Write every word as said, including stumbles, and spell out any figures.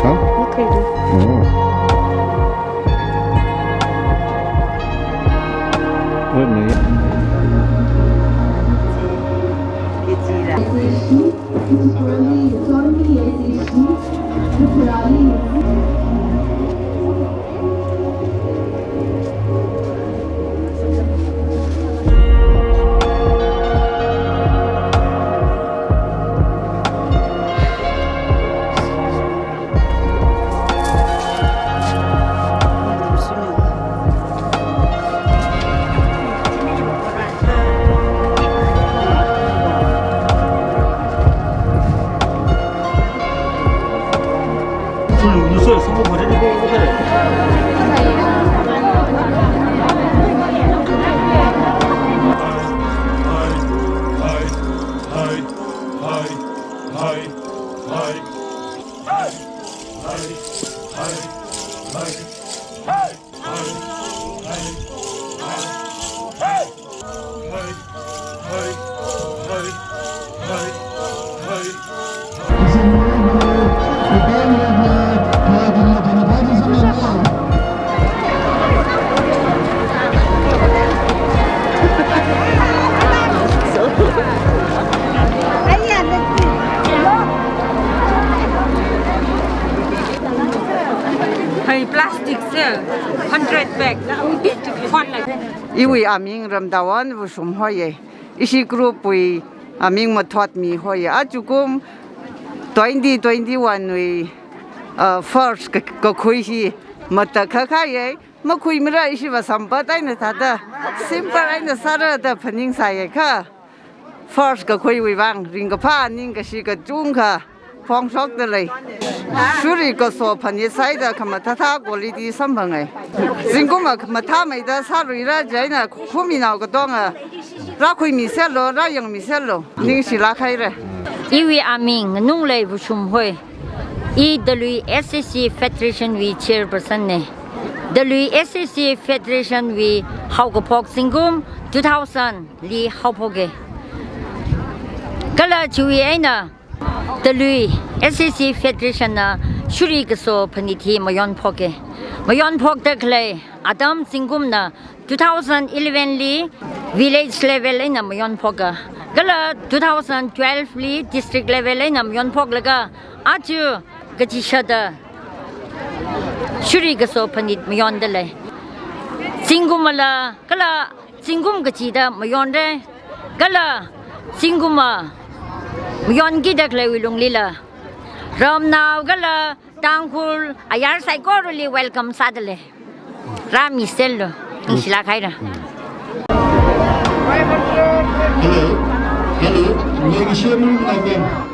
Huh? What can you do? Oh. Wait a minute. Hai plastic se hundred bag. Iwui aming Ramdawan Vushum hoye. Ishi group wui aming mathotmi hoye. Achukum twenty twenty-one wui, uh, first ka-, kakhui hi matakhakha ye. Makhuimara, ishiva sampat eina thāda, simple eina sāra da phaningsāya kha. First kakhuiwui vang ringkaphā ningkashi kachungkha phongshokda lei. Shuri kaso phanit sāida khamathāthā quality samphangai. Zingkumva mathāmeida sāluira chieina khuminao katonga rākhuimiselu, rāyangmiselu. Ningshilāk haira. Iwui aming Nunglei Vushum hoi. I Talui S A C Federation wui chairperson ne. Talui S A C Federation wui haokaphok zingkum two thousand li haophoke. Kala chiwui eina Talui S A C Federation na shuri kaso phanit hi mayonphoke. Mayonphokda khalei atam zingkumna two thousand eleven li village level eina mayonphoka. Kala two thousand twelve li district level eina mayonphoklaga aja kachishāda shuri kaso phanit mayonda lei. Zingkumala kala zingkum kachida mayonra. Kala zingkumva mayonkida khaleiwui lunglila ramnao kala Tangkhul ayar saikorali welcome sāda lei. Rāmiselu. Ningshilāk haira. Hello. Hello. Legacy Moon again.